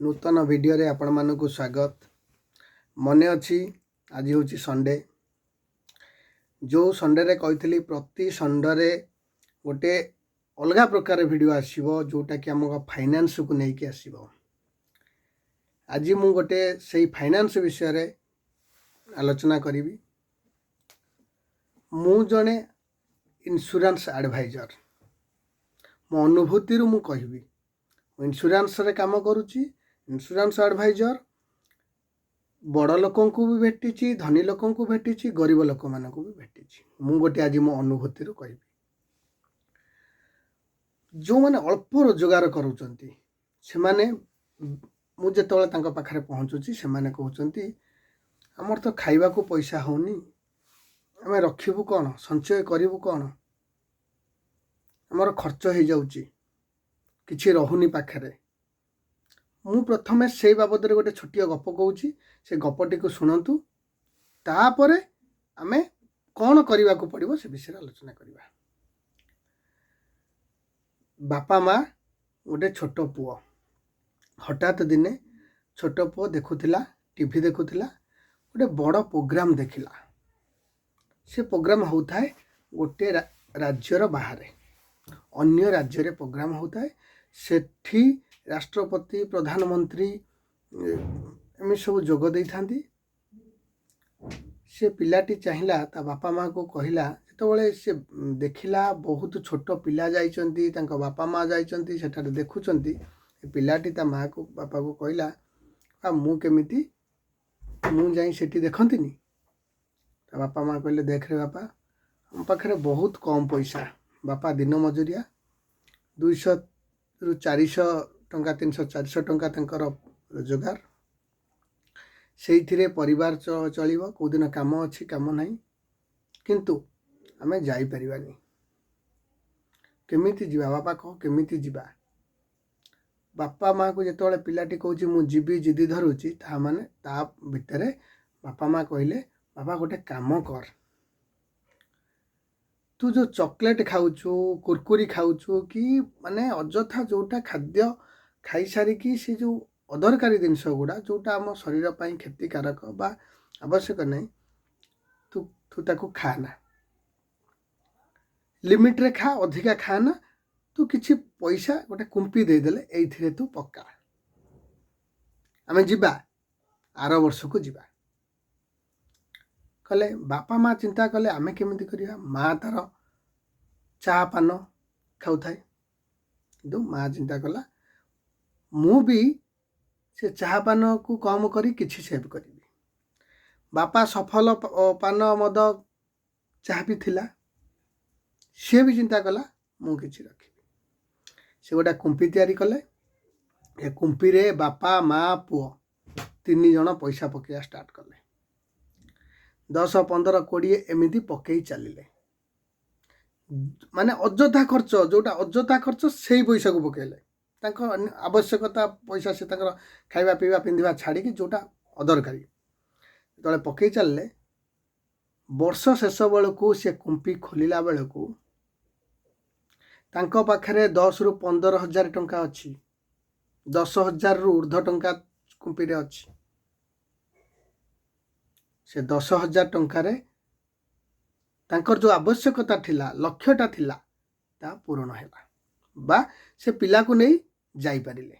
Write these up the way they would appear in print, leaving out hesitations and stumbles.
ନୂତନ ଭିଡ଼ିଓରେ ଆପଣମାନଙ୍କୁ ସ୍ୱାଗତ। ମନେ ଅଛି, ଆଜି ହେଉଛି ସଣ୍ଡେ। ଯେଉଁ ସଣ୍ଡେରେ କହିଥିଲି ପ୍ରତି ସଣ୍ଡେରେ ଗୋଟେ ଅଲଗା ପ୍ରକାର ଭିଡ଼ିଓ ଆସିବ, ଯେଉଁଟାକି ଆମ ଫାଇନାନ୍ସକୁ ନେଇକି ଆସିବ। ଆଜି ମୁଁ ଗୋଟେ ସେଇ ଫାଇନାନ୍ସ ବିଷୟରେ ଆଲୋଚନା କରିବି। ମୁଁ ଜଣେ ଇନ୍ସୁରାନ୍ସ ଆଡ଼ଭାଇଜର। ମୋ ଅନୁଭୂତିରୁ ମୁଁ କହିବି। ମୁଁ ଇନ୍ସୁରାନ୍ସରେ କାମ କରୁଛି, ଇନ୍ସୁରାନ୍ସ ଆଡ଼ଭାଇଜର। ବଡ଼ ଲୋକଙ୍କୁ ବି ଭେଟିଛି, ଧନୀ ଲୋକଙ୍କୁ ଭେଟିଛି, ଗରିବ ଲୋକମାନଙ୍କୁ ବି ଭେଟିଛି। ମୁଁ ଗୋଟେ ଆଜି ମୋ ଅନୁଭୂତିରୁ କହିବି। ଯେଉଁମାନେ ଅଳ୍ପ ରୋଜଗାର କରୁଛନ୍ତି, ସେମାନେ, ମୁଁ ଯେତେବେଳେ ତାଙ୍କ ପାଖରେ ପହଞ୍ଚୁଛି, ସେମାନେ କହୁଛନ୍ତି, "ଆମର ତ ଖାଇବାକୁ ପଇସା ହେଉନି, ଆମେ ରଖିବୁ କ'ଣ? ସଞ୍ଚୟ କରିବୁ କ'ଣ? ଆମର ଖର୍ଚ୍ଚ ହେଇଯାଉଛି, କିଛି ରହୁନି ପାଖରେ।" ମୁଁ ପ୍ରଥମେ ସେଇ ବାବଦରେ ଗୋଟେ ଛୋଟିଆ ଗପ କହୁଛି। ସେ ଗପଟିକୁ ଶୁଣନ୍ତୁ, ତାପରେ ଆମେ କ'ଣ କରିବାକୁ ପଡ଼ିବ ସେ ବିଷୟରେ ଆଲୋଚନା କରିବା। ବାପା ମା, ଗୋଟେ ଛୋଟ ପୁଅ। ହଠାତ୍ ଦିନେ ଛୋଟ ପୁଅ ଦେଖୁଥିଲା, ଟିଭି ଦେଖୁଥିଲା, ଗୋଟେ ବଡ଼ ପ୍ରୋଗ୍ରାମ ଦେଖିଲା। ସେ ପ୍ରୋଗ୍ରାମ ହେଉଥାଏ ଗୋଟେ ରାଜ୍ୟର ବାହାରେ, ଅନ୍ୟ ରାଜ୍ୟରେ ପ୍ରୋଗ୍ରାମ ହେଉଥାଏ। ସେଠି ରାଷ୍ଟ୍ରପତି, ପ୍ରଧାନମନ୍ତ୍ରୀ ଏମିତି ସବୁ ଯୋଗ ଦେଇଥାନ୍ତି। ସେ ପିଲାଟି ଚାହିଁଲା, ତା ବାପା ମାଆକୁ କହିଲା। ଯେତେବେଳେ ସେ ଦେଖିଲା ବହୁତ ଛୋଟ ପିଲା ଯାଇଛନ୍ତି, ତାଙ୍କ ବାପା ମା ଯାଇଛନ୍ତି, ସେଠାରେ ଦେଖୁଛନ୍ତି, ଏ ପିଲାଟି ତା ମାଆକୁ ବାପାକୁ କହିଲା, "ଆଉ ମୁଁ କେମିତି, ମୁଁ ଯାଇ ସେଠି ଦେଖନ୍ତିନି?" ତା ବାପା ମା କହିଲେ, "ଦେଖରେ ବାପା, ଆମ ପାଖରେ ବହୁତ କମ୍ ପଇସା। ବାପା ଦିନ ମଜୁରିଆ, 200ରୁ 400 ଟଙ୍କା, 300 400 ଟଙ୍କା ତାଙ୍କର ରୋଜଗାର। ସେଇଥିରେ ପରିବାର ଚଳିବ। କେଉଁଦିନ କାମ ଅଛି, କାମ ନାହିଁ, କିନ୍ତୁ ଆମେ ଯାଇପାରିବାନି। କେମିତି ଯିବା ବାପା, କହ, କେମିତି ଯିବା?" ବାପା ମାଆକୁ ଯେତେବେଳେ ପିଲାଟି କହୁଛି ମୁଁ ଯିବି, ଜିଦି ଧରୁଛି, ତା ମାନେ ତା ଭିତରେ ବାପା ମା କହିଲେ, "ବାବା, ଗୋଟେ କାମ କର। ତୁ ଯେଉଁ ଚକୋଲେଟ୍ ଖାଉଛୁ, କୁରକୁରି ଖାଉଛୁ କି ମାନେ ଅଯଥା ଯେଉଁଟା ଖାଦ୍ୟ ଖାଇସାରିକି ସେ ଯେଉଁ ଅଦରକାରୀ ଜିନିଷ ଗୁଡ଼ା, ଯେଉଁଟା ଆମ ଶରୀର ପାଇଁ କ୍ଷତିକାରକ ବା ଆବଶ୍ୟକ ନାହିଁ, ତୁ ତାକୁ ଖା ନା। ଲିମିଟରେ ଖା, ଅଧିକା ଖା ନା। ତୁ କିଛି ପଇସା ଗୋଟେ କୁମ୍ପି ଦେଇଦେଲେ, ଏଇଥିରେ ତୁ ପକା। ଆମେ ଯିବା, ଆର ବର୍ଷକୁ ଯିବା।" କଲେ ବାପା ମା ଚିନ୍ତା କଲେ, ଆମେ କେମିତି କରିବା? ମା ତାର ଚା ପାନ ଖାଉଥାଏ, କିନ୍ତୁ ମା ଚିନ୍ତା କଲା, ମୁଁ ବି ସେ ଚାହା ପାନକୁ କମ୍ କରି କିଛି ସେଭ୍ କରିବି। ବାପା ସଫଲ, ପାନ, ମଦ ଯାହା ବି ଥିଲା, ସିଏ ବି ଚିନ୍ତା କଲା, ମୁଁ କିଛି ରଖିବି। ସେ ଗୋଟେ କୁମ୍ପି ତିଆରି କଲେ। ଏ କୁମ୍ପିରେ ବାପା, ମା, ପୁଅ ତିନି ଜଣ ପଇସା ପକେଇବା ଷ୍ଟାର୍ଟ କଲେ। 10, 15, 20 ଏମିତି ପକେଇ ଚାଲିଲେ। ମାନେ ଅଯଥା ଖର୍ଚ୍ଚ, ଯେଉଁଟା ଅଯଥା ଖର୍ଚ୍ଚ, ସେଇ ପଇସାକୁ ପକେଇଲେ। ତାଙ୍କ ଆବଶ୍ୟକତା ପଇସା, ସେ ତାଙ୍କର ଖାଇବା, ପିଇବା, ପିନ୍ଧିବା ଛାଡ଼ିକି ଯେଉଁଟା ଅଦରକାରୀ, ଯେତେବେଳେ ପକେଇ ଚାଲିଲେ, ବର୍ଷ ଶେଷ ବେଳକୁ ସେ କୁମ୍ପି ଖୋଲିଲା ବେଳକୁ ତାଙ୍କ ପାଖରେ 10ରୁ 15 ହଜାର ଟଙ୍କା ଅଛି। 10,000ରୁ ଉର୍ଦ୍ଧ୍ୱ ଟଙ୍କା କୁମ୍ପିରେ ଅଛି। ସେ 10,000 ଟଙ୍କାରେ ତାଙ୍କର ଯେଉଁ ଆବଶ୍ୟକତା ଥିଲା, ଲକ୍ଷ୍ୟଟା ଥିଲା, ତାହା ପୂରଣ ହେଲା ବା ସେ ପିଲାକୁ ନେଇ ଯାଇପାରିଲେ।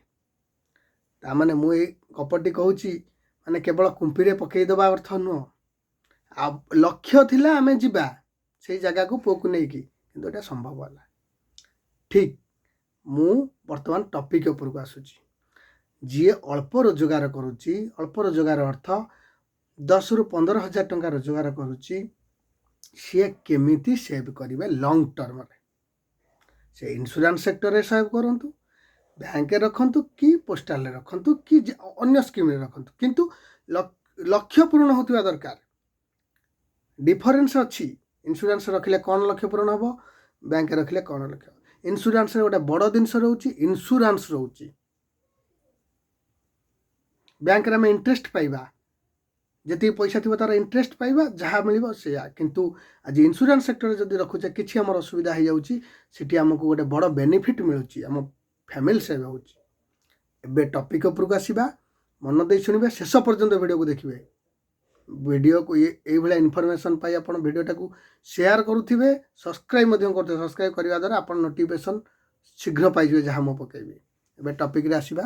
ତାମାନେ ମୁଁ ଏଇ ଗପଟି କହୁଛି, ମାନେ କେବଳ କୁମ୍ପିରେ ପକେଇଦେବା ଅର୍ଥ ନୁହଁ। ଆଉ ଲକ୍ଷ୍ୟ ଥିଲା ଆମେ ଯିବା ସେଇ ଜାଗାକୁ ପୁଅକୁ ନେଇକି, କିନ୍ତୁ ଏଇଟା ସମ୍ଭବ ହେଲା। ଠିକ୍, ମୁଁ ବର୍ତ୍ତମାନ ଟପିକ୍ ଉପରକୁ ଆସୁଛି। ଯିଏ ଅଳ୍ପ ରୋଜଗାର କରୁଛି, ଅଳ୍ପ ରୋଜଗାର ଅର୍ଥ 10ରୁ 15 ହଜାର ଟଙ୍କା ରୋଜଗାର କରୁଛି, ସିଏ କେମିତି ସେଭ୍ କରିବେ ଲଙ୍ଗ୍ ଟର୍ମରେ? ସେ ଇନ୍ସୁରାନ୍ସ ସେକ୍ଟରରେ ସେଭ୍ କରନ୍ତୁ, ବ୍ୟାଙ୍କରେ ରଖନ୍ତୁ କି ପୋଷ୍ଟାଲରେ ରଖନ୍ତୁ କି ଅନ୍ୟ ସ୍କିମ୍ରେ ରଖନ୍ତୁ, କିନ୍ତୁ ଲକ୍ଷ୍ୟ ପୂରଣ ହେଉଥିବା ଦରକାର। ଡିଫରେନ୍ସ ଅଛି। ଇନ୍ସୁରାନ୍ସ ରଖିଲେ କ'ଣ ଲକ୍ଷ୍ୟ ପୂରଣ ହେବ, ବ୍ୟାଙ୍କରେ ରଖିଲେ କ'ଣ ଲକ୍ଷ୍ୟ? ଇନ୍ସୁରାନ୍ସରେ ଗୋଟେ ବଡ଼ ଜିନିଷ ରହୁଛି, ଇନ୍ସୁରାନ୍ସ ରହୁଛି। ବ୍ୟାଙ୍କରେ ଆମେ ଇଣ୍ଟରେଷ୍ଟ ପାଇବା, ଯେତିକି ପଇସା ଥିବ ତାର ଇଣ୍ଟରେଷ୍ଟ ପାଇବା, ଯାହା ମିଳିବ ସେଇଆ। କିନ୍ତୁ ଆଜି ଇନ୍ସୁରାନ୍ସ ସେକ୍ଟରରେ ଯଦି ରଖୁଛେ, କିଛି ଆମର ଅସୁବିଧା ହେଇଯାଉଛି, ସେଠି ଆମକୁ ଗୋଟେ ବଡ଼ ବେନିଫିଟ୍ ମିଳୁଛି, ଆମ ଫ୍ୟାମିଲି ସେଭ୍ ହେଉଛି। ଏବେ ଟପିକ୍ ଉପରକୁ ଆସିବା। ମନ ଦେଇ ଶୁଣିବେ, ଶେଷ ପର୍ଯ୍ୟନ୍ତ ଭିଡ଼ିଓକୁ ଦେଖିବେ। ଭିଡ଼ିଓକୁ ଏଇଭଳିଆ ଇନଫର୍ମେସନ୍ ପାଇ ଆପଣ ଭିଡ଼ିଓଟାକୁ ସେୟାର କରୁଥିବେ, ସବସ୍କ୍ରାଇବ୍ ମଧ୍ୟ କରୁଥିବେ। ସବସ୍କ୍ରାଇବ୍ କରିବା ଦ୍ୱାରା ଆପଣ ନୋଟିଫିକେସନ୍ ଶୀଘ୍ର ପାଇଯିବେ ଯାହା ମୁଁ ପକାଇବି। ଏବେ ଟପିକ୍ରେ ଆସିବା।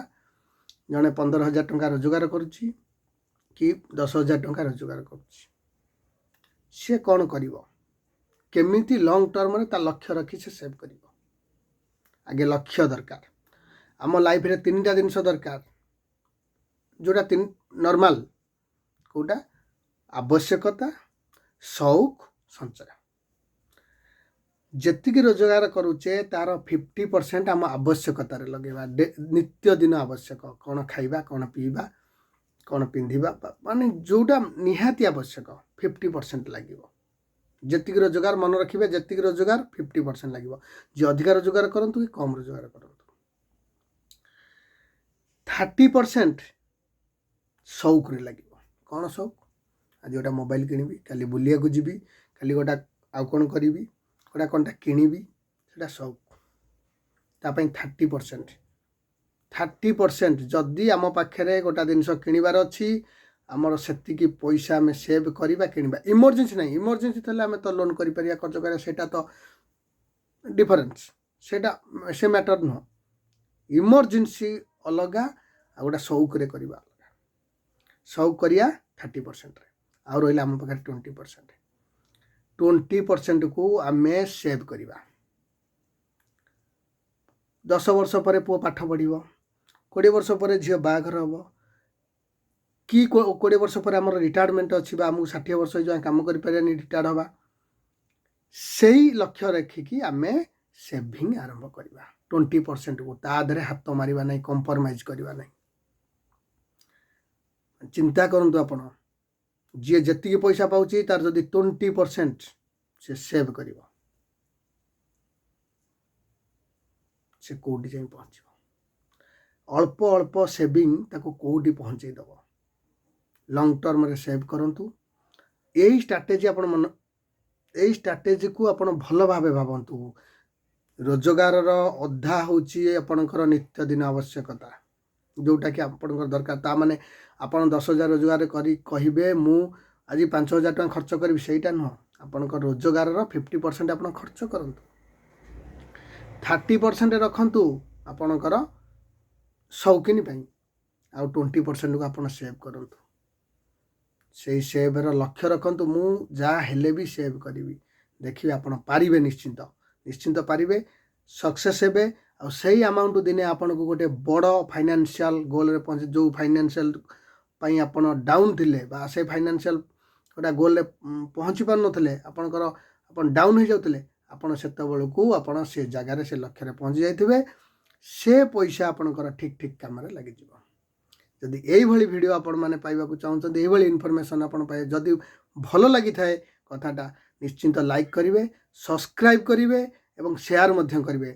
ଜଣେ 15,000 ଟଙ୍କା ରୋଜଗାର କରୁଛି କି 10,000 ଟଙ୍କା ରୋଜଗାର କରୁଛି, ସେ କ'ଣ କରିବ? କେମିତି ଲଙ୍ଗ୍ ଟର୍ମରେ ତା ଲକ୍ଷ୍ୟ ରଖି ସେ ସେଭ୍ କରିବ? ଆଗେ ଲକ୍ଷ୍ୟ ଦରକାର। ଆମ ଲାଇଫରେ ତିନିଟା ଜିନିଷ ଦରକାର, ଯେଉଁଟା ତିନି ନର୍ମାଲ। କେଉଁଟା? ଆବଶ୍ୟକତା, ସଉକ, ସଞ୍ଚୟ। ଯେତିକି ରୋଜଗାର କରୁଛେ, ତାର 50% ଆମ ଆବଶ୍ୟକତାରେ ଲଗେଇବା। ନିତ୍ୟ ଦିନ ଆବଶ୍ୟକ, କ'ଣ ଖାଇବା, କ'ଣ ପିଇବା, କ'ଣ ପିନ୍ଧିବା, ମାନେ ଯେଉଁଟା ନିହାତି ଆବଶ୍ୟକ, 50% ଲାଗିବ। ଯେତିକି ରୋଜଗାର, ମନେ ରଖିବେ, ଯେତିକି ରୋଜଗାର 50% ଲାଗିବ, ଯିଏ ଅଧିକା ରୋଜଗାର କରନ୍ତୁ କି କମ୍ ରୋଜଗାର କରନ୍ତୁ। 30% ସଉକରେ ଲାଗିବ। କ'ଣ ସଉକ? ଆଜି ଗୋଟେ ମୋବାଇଲ କିଣିବି, କାଲି ବୁଲିବାକୁ ଯିବି, କାଲି ଗୋଟେ ଆଉ କ'ଣ କରିବି, ଗୋଟେ କ'ଣଟା କିଣିବି, ସେଇଟା ସଉକ। ତା ପାଇଁ 30%। 30% ଯଦି ଆମ ପାଖରେ ଗୋଟା ଜିନିଷ କିଣିବାର ଅଛି, ଆମର ସେତିକି ପଇସା ଆମେ ସେଭ୍ କରିବା, କିଣିବା। ଇମର୍ଜେନ୍ସି ନାହିଁ। ଇମର୍ଜେନ୍ସି ଥିଲେ ଆମେ ତ ଲୋନ୍ କରିପାରିବା, ଖର୍ଚ୍ଚ କରିବା, ସେଇଟା ତ ଡିଫରେନ୍ସ, ସେଇଟା ସେ ମ୍ୟାଟର୍ ନୁହଁ। ଇମର୍ଜେନ୍ସି ଅଲଗା ଆଉ ଗୋଟେ ସଉକରେ କରିବା ଅଲଗା। ସଉକ କରିବା 30%ରେ। ଆଉ ରହିଲା ଆମ ପାଖରେ 20%। 20%କୁ ଆମେ ସେଭ୍ କରିବା। 10 ବର୍ଷ ପରେ ପୁଅ ପାଠ ପଢ଼ିବ, 20 ବର୍ଷ ପରେ ଝିଅ ବାହାଘର ହେବ, କି 20 ବର୍ଷ ପରେ ଆମର ରିଟାୟାରମେଣ୍ଟ ଅଛି ବା ଆମକୁ 60 ବର୍ଷ ହେଇଯିବ, ଆମେ କାମ କରିପାରିବାନି, ରିଟାୟାର୍ଡ଼ ହେବା। ସେଇ ଲକ୍ଷ୍ୟ ରଖିକି ଆମେ ସେଭିଂ ଆରମ୍ଭ କରିବା 20%କୁ। ତା ଦେହରେ ହାତ ମାରିବା ନାହିଁ, କମ୍ପ୍ରମାଇଜ୍ କରିବା ନାହିଁ। ଚିନ୍ତା କରନ୍ତୁ ଆପଣ, ଯିଏ ଯେତିକି ପଇସା ପାଉଛି, ତାର ଯଦି 20% ସେ ସେଭ୍ କରିବ, ସେ କେଉଁଠି ଯାଇ ପହଞ୍ଚିବ? ଅଳ୍ପ ଅଳ୍ପ ସେଭିଂ ତାକୁ କେଉଁଠି ପହଞ୍ଚେଇ ଦେବ? ଲଙ୍ଗ୍ ଟର୍ମରେ ସେଭ୍ କରନ୍ତୁ। ଏଇ ଷ୍ଟ୍ରାଟେଜି ଆପଣ ମନ ଏଇ ଷ୍ଟ୍ରାଟେଜିକୁ ଆପଣ ଭଲ ଭାବେ ଭାବନ୍ତୁ। ରୋଜଗାରର ଅଧା ହେଉଛି ଆପଣଙ୍କର ନିତ୍ୟଦିନ ଆବଶ୍ୟକତା, ଯେଉଁଟାକି ଆପଣଙ୍କର ଦରକାର। ତା ମାନେ ଆପଣ 10,000 ରୋଜଗାର କରି କହିବେ, ମୁଁ ଆଜି 5,000 ଟଙ୍କା ଖର୍ଚ୍ଚ କରିବି, ସେଇଟା ନୁହଁ। ଆପଣଙ୍କ ରୋଜଗାରର 50% ଆପଣ ଖର୍ଚ୍ଚ କରନ୍ତୁ, 30% ରଖନ୍ତୁ ଆପଣଙ୍କର ସଉକିନି ପାଇଁ, ଆଉ 20%କୁ ଆପଣ ସେଭ୍ କରନ୍ତୁ। ସେଇ ସେଭ୍ର ଲକ୍ଷ୍ୟ ରଖନ୍ତୁ, ମୁଁ ଯାହା ହେଲେ ବି ସେଭ୍ କରିବି। ଦେଖିବେ, ଆପଣ ପାରିବେ, ନିଶ୍ଚିନ୍ତ ନିଶ୍ଚିନ୍ତ ପାରିବେ, ସକ୍ସେସ୍ ହେବେ। ଆଉ ସେଇ ଆମାଉଣ୍ଟ ଦିନେ ଆପଣଙ୍କୁ ଗୋଟେ ବଡ଼ ଫାଇନାନ୍ସିଆଲ ଗୋଲ୍ରେ ପହଞ୍ଚେ, ଯେଉଁ ଫାଇନାନ୍ସିଆଲ ପାଇଁ ଆପଣ ଡାଉନ୍ ଥିଲେ ବା ସେ ଫାଇନାନ୍ସିଆଲ ଗୋଟେ ଗୋଲ୍ରେ ପହଞ୍ଚି ପାରୁନଥିଲେ, ଆପଣଙ୍କର ଆପଣ ଡାଉନ୍ ହେଇଯାଉଥିଲେ, ଆପଣ ସେତେବେଳକୁ ଆପଣ ସେ ଜାଗାରେ, ସେ ଲକ୍ଷ୍ୟରେ ପହଞ୍ଚି ଯାଇଥିବେ। ସେ ପଇସା ଆପଣଙ୍କର ଠିକ୍ ଠିକ୍ କାମରେ ଲାଗିଯିବ। ଯଦି ଏଇଭଳି ଭିଡ଼ିଓ ଆପଣମାନେ ପାଇବାକୁ ଚାହୁଁଛନ୍ତି, ଏଇଭଳି ଇନଫର୍ମେସନ୍ ଆପଣ ପାଇବେ, ଯଦି ଭଲ ଲାଗିଥାଏ କଥାଟା, ନିଶ୍ଚିନ୍ତ ଲାଇକ୍ କରିବେ, ସବସ୍କ୍ରାଇବ୍ କରିବେ ଏବଂ ସେୟାର ମଧ୍ୟ କରିବେ।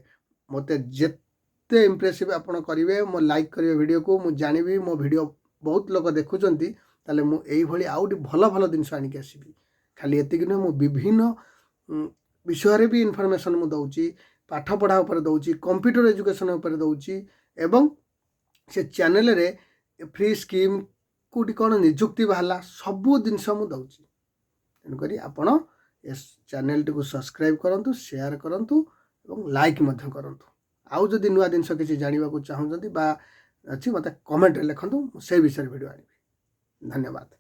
ମୋତେ ଯେତେ ଇମ୍ପ୍ରେସିଭ୍ ଆପଣ କରିବେ, ମୋ ଲାଇକ୍ କରିବେ ଭିଡ଼ିଓକୁ, ମୁଁ ଜାଣିବି ମୋ ଭିଡ଼ିଓ ବହୁତ ଲୋକ ଦେଖୁଛନ୍ତି। ତାହେଲେ ମୁଁ ଏଇଭଳି ଆହୁରି ଭଲ ଭଲ ଜିନିଷ ଆଣିକି ଆସିବି। ଖାଲି ଏତିକି ନୁହେଁ, ମୁଁ ବିଭିନ୍ନ ବିଷୟରେ ବି ଇନଫର୍ମେସନ୍ ମୁଁ ଦେଉଛି। ପାଠପଢ଼ା ଉପରେ ଦେଉଛି, କମ୍ପ୍ୟୁଟର ଏଜୁକେସନ୍ ଉପରେ ଦେଉଛି ଏବଂ ସେ ଚ୍ୟାନେଲରେ ଫ୍ରି ସ୍କିମ୍, କେଉଁଠି କ'ଣ ନିଯୁକ୍ତି ବାହାରିଲା, ସବୁ ଜିନିଷ ମୁଁ ଦେଉଛି। ତେଣୁକରି ଆପଣ ଏ ଚ୍ୟାନେଲଟିକୁ ସବସ୍କ୍ରାଇବ୍ କରନ୍ତୁ, ସେୟାର କରନ୍ତୁ ଏବଂ ଲାଇକ୍ ମଧ୍ୟ କରନ୍ତୁ। ଆଉ ଯଦି ନୂଆ ଜିନିଷ କିଛି ଜାଣିବାକୁ ଚାହୁଁଛନ୍ତି ବା ଅଛି, ମୋତେ କମେଣ୍ଟରେ ଲେଖନ୍ତୁ, ମୁଁ ସେଇ ବିଷୟରେ ଭିଡ଼ିଓ ଆଣିବି। ଧନ୍ୟବାଦ।